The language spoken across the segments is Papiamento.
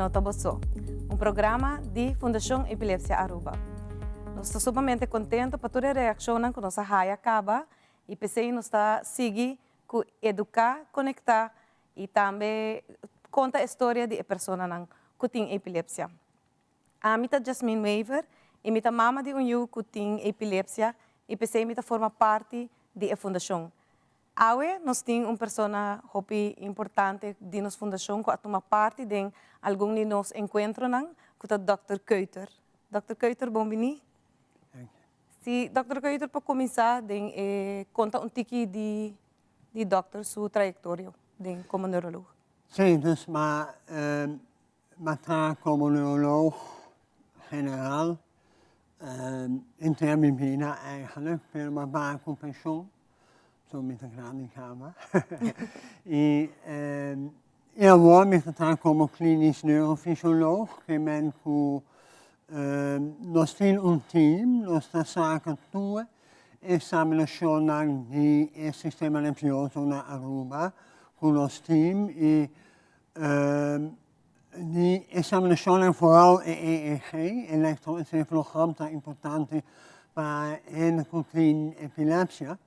No Ta Bo So, un programa di Fundacion Epilepsia Aruba. Nos ta sumamente contento pa tur e reaccionnan cu nos a haya caba y p'esey nos ta sigui cu educa, conecta y tambe conta e storia di e personanan cu tin epilepsia. Ami ta Jasmine Wever y mi ta mama di un yu cu tin epilepsia y p'esey mi ta forma parti di e fundacion. Awe nos tin un persona hopi importante di nos fundacion cu a tuma parti den algun di nos encuentronan cu ta Dòkter Keuter. Dòkter Keuter bon bini. Si Dòkter Keuter por cuminsa den e conta un tiki di di dòkter su trayectorio den como neuroloog. Si, dus ma ma ta como neuroloog general henter mi bida eigenlijk, pero ma baha cu pensioen, so mi ta grandi caba. Y y awor mi ta traha como klinisch neurofysioloog, ke men cu nos tin un team, nos ta saca tur examinacionnan di e sistema nervioso na Aruba cu nos team y Di examinacionnan vooral e EEG, elektroencefalogram, ta importante pa hende cu tin epilepsia.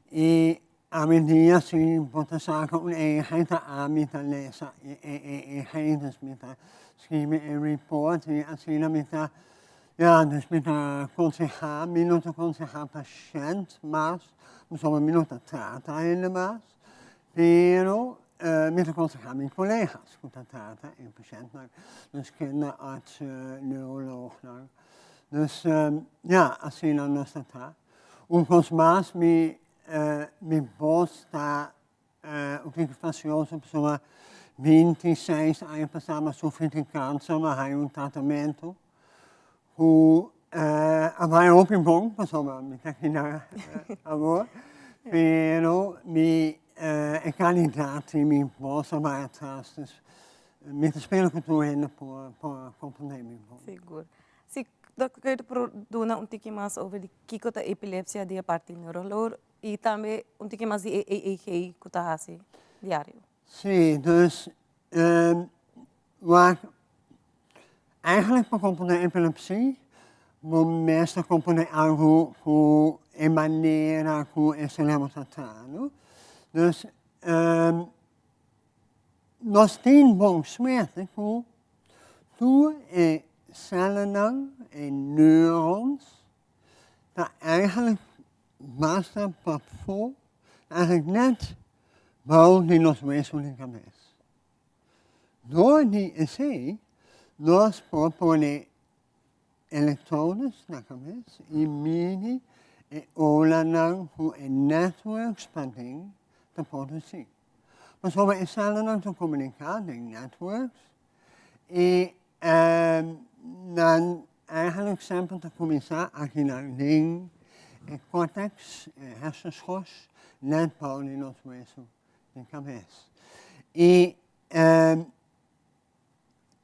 Y awendia si bo ta saca un EEG ta ami ta lesa e EEG, dus mi ta scribi e report y asina mi ta, ya, dus mi ta conseha, mi no ta conseha pashent mas, pasobra mi no ta trata hende mas, Pero mi ta konsehá mi kolegas ku ta trata e pashèntnan, dus kinderarts, neuroloognan. Dus ya, asina nos ta traha. Un kos mas mi mi bos ta un tiki fastioso pasobra 26 aña pasá mi a sufri di kanser, mi a haña un tratamentu ku a bai hopi bon pasobra mi ta keda awor, pero mi e kalidat di mi bos a bai atras, dus mi ta spera ku tur hende por por komprende mi bon. Sigur. Si dòkter Keuter por duna un tiki mas over di kiko ta epilepsia di e parti neurolor i tambe un tiki mas di e EEG ku ta hasi diario. Si, dus Wak, eigenlijk pa komponé epilepsie, bo mester komponé algu ku e manera ku e selebro ta traha, no? Dus, nos tin bon suerte ku tur e sèlnan, e neurons, ta eigenlijk basta pafó, eigenlijk nèt bou di nos wesu di kabes. Dor di esei nos por pone elektrodes na kabes i midi e olanan ku e networks paden ta produsí. Pasobra e sèlnan ta komuniká den networks i nan eigenlijk semper ta kuminsá akinan den e cortex, e hersenschors, nèt bou di nos wesu. Den kabes. I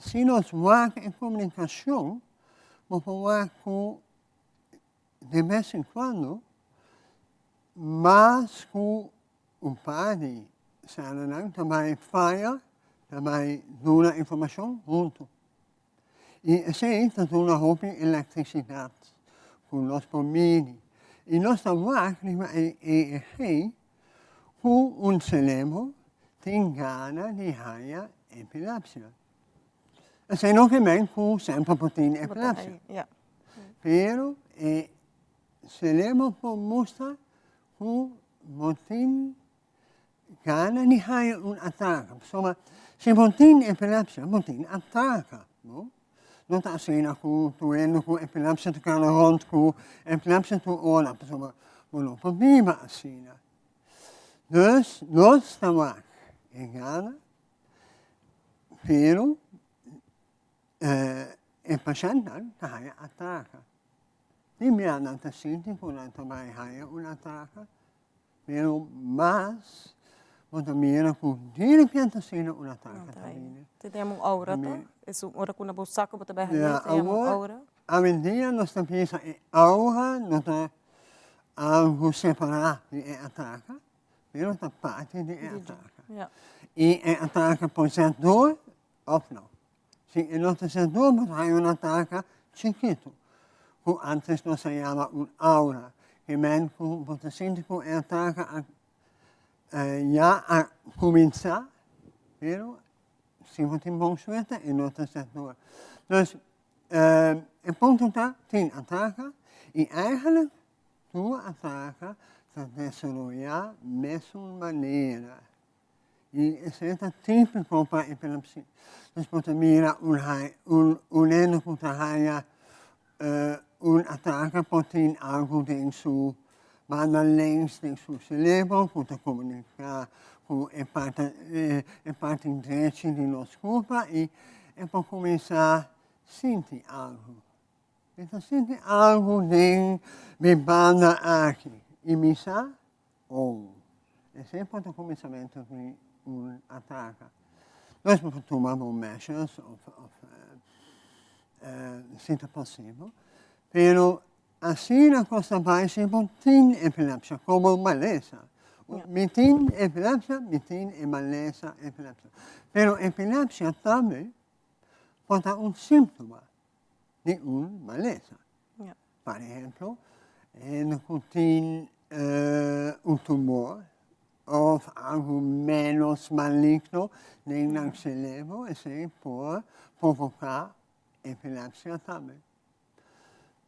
si nos wak e komunikashon, bo por wak ku de bes en kuando mas ku un par di sèlnan ta bai faya, ta bai duna informashon huntu. I esei ta duna hopi elektrisidat ku nos por midi. I nos ta wak riba e EEG ku un selebro tin gana di haña epilepsia. Esei no ke men ku semper por tin epilepsia. Pero e selebro por mustra ku bo tin Gana di haña un ataka. Pasobra si bo tin epilepsia, bo tin ataka, no? No ta asina ku tur hende ku epilepsia ta kana rònt ku epilepsia tur ora, pasobra bo no por biba asina. Dus nos ta wak e gana, pero e pashèntnan ta haña ataka. Tin bia nan ta sinti ku nan ta bai haña un ataka, Pero mas bo ta mira ku direpente asina un ataka ta bini. Te tin un aura to? Esun ora ku na bo sako bo ta bai haña te un aura? Awendia nos ta bisa e aura no ta algu separá di e ataka, pero ta parti di e ataka. I e ataka por ser dor òf no. Si e no ta ser dor, bo ta haña un ataka chikitu, ku antes nos a yama un aura. Ke men ku bo ta sinti ku e ataka a ya a kuminsá, pero si bo tin bon suerte e no ta ser dor. Dus e punto ta tin ataka i eigenlijk tur ataka ta desaroyá mesun manera. I esei ta típiko pa epilepsia. Dus bo ta mira un un un hende ku ta haña un atake por tin algu den su banda links den su selebro ku ta komuniká ku e parti e parti drechi di nos kurpa i e por kuminsá sinti algu. Mi ta sinti algu den mi banda aki i mi sa Oh, esei por ta kuminsamentu di un ataka. Nos por tuma bo measures of of si ta posibel, pero asina kos ta bai si bo tin epilepsia komo malesa. Mi tin epilepsia, mi tin e malesa epilepsia. Pero epilepsia tambe por ta un síntoma di un malesa. Por ehempel, hende ku tin un tumor òf algu ménos maligno den nan selebro, esei por provoká epilepsia tambe.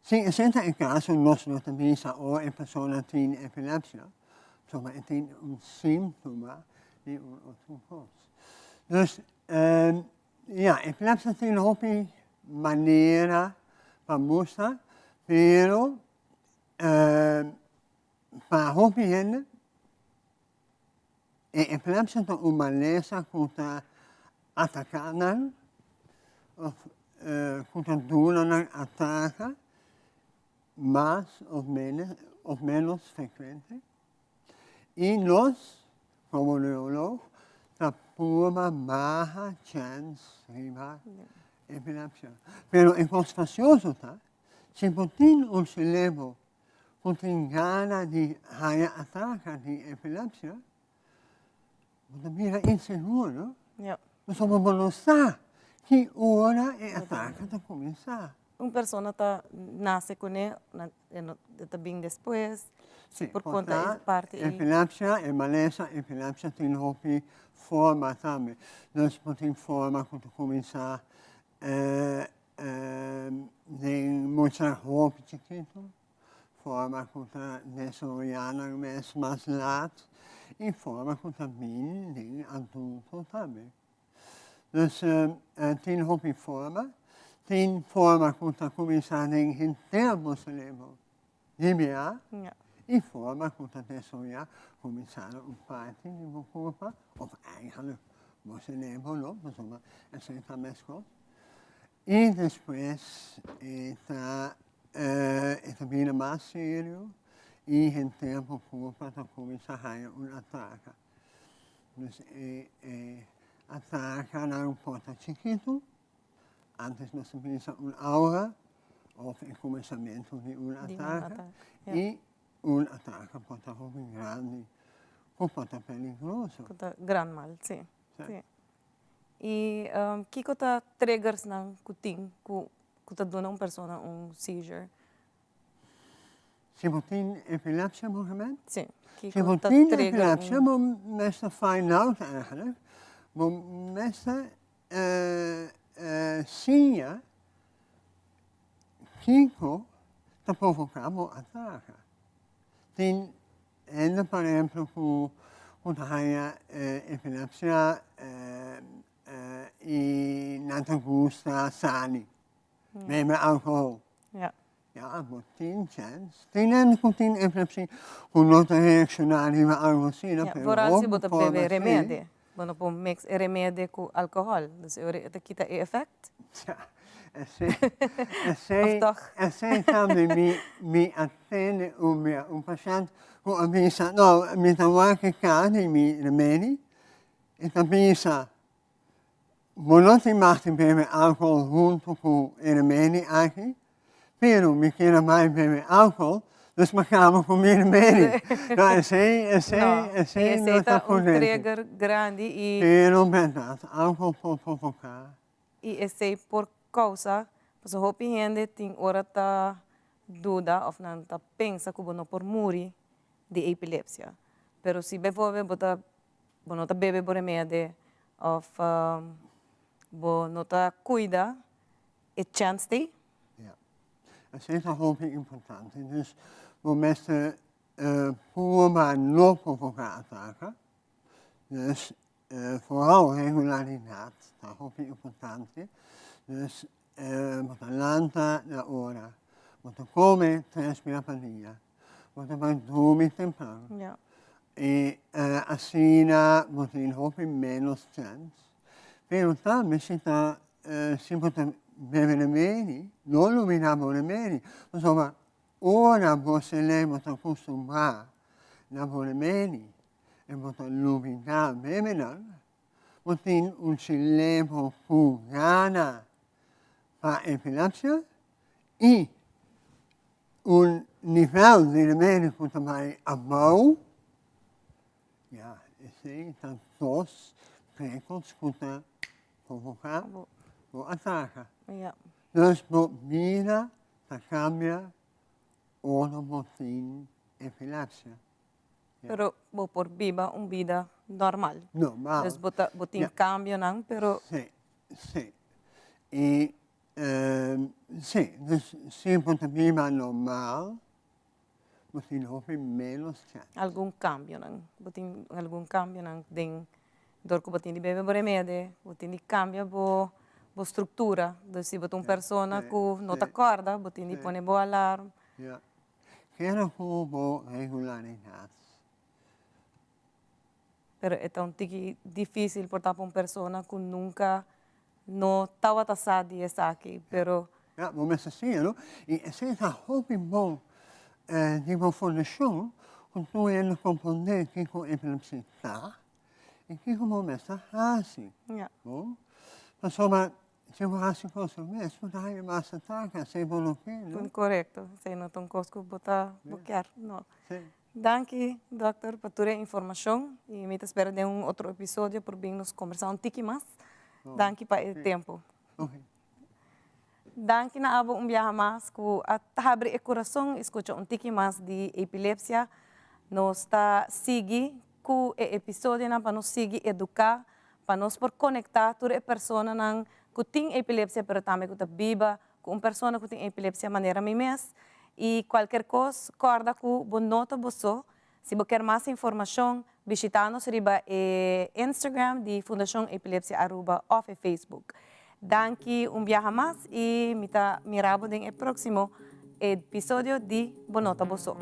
Si esei ta e kaso, nos no ta bisa ora e persona tin epilepsia, pasobra e tin un síntoma di un otro kos. Dus, Ya, epilepsia tin hopi manera pa mustra, pero pa hopi hende e epilepsia ta un malesa ku ta ataká nan òf ku ta duna nan ataka mas òf menos òf menos frekuente. I nos, komo neurolog, ta purba baha chèns riba epilepsia. Pero e kos fasioso ta, si bo tin un selebro ku tin gana di haña ataka di epilepsia, bo ta bira insegur, no? Pasobra bo no sa ki ora e ataka ta kuminsá. Un persona ta nase kuné, E ta bin despues. Si, por konta e parti ei. Epilepsia, e malesa epilepsia tin hopi forma tambe. Dus bo tin forma ku ta kuminsá den mucha hopi chikitu, forma ku ta desaroyá nan mes mas lat i forma ku ta bin den adulto tambe. Dus tin hopi forma. Tin forma ku ta kuminsá den henter bo selebro DBA i forma ku ta desaroyá kuminsá na un parti di bo kurpa òf eigenlijk bo selebro no, pasobra esei ta meskos. I despues e ta e ta bira mas serio i henter bo kurpa ta kuminsá haña un ataka. Dus e e atakanan por ta chikitu, antes nos ta bisa un aura of e kuminsamentu di un ataka i un ataka por ta hopi grandi ku por ta peligroso. Ku ta gran mal, si. Si. I kiko ta triggersnan ku tin ku ku ta duna un persona un seizure? Si bo tin epilepsia bo gemeent? Si. Si bo tin epilepsia bo mester find out eigenlijk, bo mester siña kiko ta provoká bo ataka. Tin hende por ehempel ku ta haña epilepsia i nan ta gusta sali, bebe alkohol. Ya, bo tin chèns. Tin hende ku tin epilepsia ku no ta reakshoná riba algu asina, Ya, pero vooral si hopi bo ta forma bebe si. remedi. Bo no por mix e remedi ku alkohòl, dus e ora e ta kita e efèkt. Ya, esei, esei, Of tòg? esei tambe mi, mi a tende un bia un pashènt ku a bisa, no, mi ta wak e kar di mi remedi, e ta bisa, Bo no tin mag di bebe alcohol hunto cu e remedi aki, pero mi kier a bai bebe alcohol, dus mi a caba cu mi remedi. No, esey, esey, No, esey esey no ta ta un prudente. trigger grandi y. Pero berdad, alcohol por provoca. Y esey por causa, pasobra hopi hende tin ora ta duda of nan ta pensa cu bo no por muri di epilepsia. Pero si bijvoorbeeld bo ta bo no ta bebe bo remedi of bo no ta cuida, e chance t'ey. Ja. Esey ta hopi importante. Dus bo mester purba no provoca ataka. Dus vooral regularidad ta hopi importante. Dus bo ta lanta na ora, bo ta come tres bia pa dia, bo ta bai drumi tempran. Y asina bo tin hopi menos chance. Pero tambe si ta si bo ta bebe remedi, no lubida bo remedi, pasobra ora bo celebro ta custumbra na bo remedi, e bo ta lubidá bebenan, bo tin un celebro ku gana pa epilepsia i un nivel di remedi ku ta bai abou, ya, esei ta dos prekels ku ta provoká bo ataka. Dus bo bida ta kambia ora bo tin epilepsia. Pero bo por biba un bida normal. Normal. Dus bo ta, bo tin cambionan, pero. Sí, sí. Y sí, dus si bo ta biba normal, bo tin hopi menos chance. Algun cambionan, bo tin algun cambionan den, dor cu bo tin di bebe bo remedi, bo tin di cambia bo, bo structura. Dus si bo ta un persona cu no ta corda, bo tin di pone bo alarm. Ja. Kere ku bo regularidat. Pero e ta un tiki difícil por ta pa un persona ku nunka no tabata sa di esaki, pero. Ja, bo mester siña, no? I esei ta hopi bon di bo fundashon ku tur hende komprondé kiko epilepsia ta i kiko bo mester hasi. Ja. Bon? Pasobra Si bo hasi kos su mes, bo ta haña mas ataka, esei bo no ke, no? Korekto, esei no ta un kos ku bo ta, bo kier, no. Si. Danki, dòkter, pa tur e informashon i mi ta spera den un otro episodio por bin nos kombersá un tiki mas. Danki pa e tempu. Oke. Danki na abo un biaha mas ku a habri e kurason i skucha un tiki mas di epilepsia. Nos ta sigui ku e episodionan pa nos sigui eduká pa nos por konektá tur e personanan ku tin epilepsia pero tambe ku ta biba ku un persona ku tin epilepsia manera mi mes. I kualker kos kòrda ku bo no ta bo so. Si bo kier mas informashon bishitá nos riba e Instagram di Fundashon Epilepsia Aruba òf e Facebook. Danki un biaha mas i mi ta mira bo den e próksimo episodio di Bo No Ta Bo So.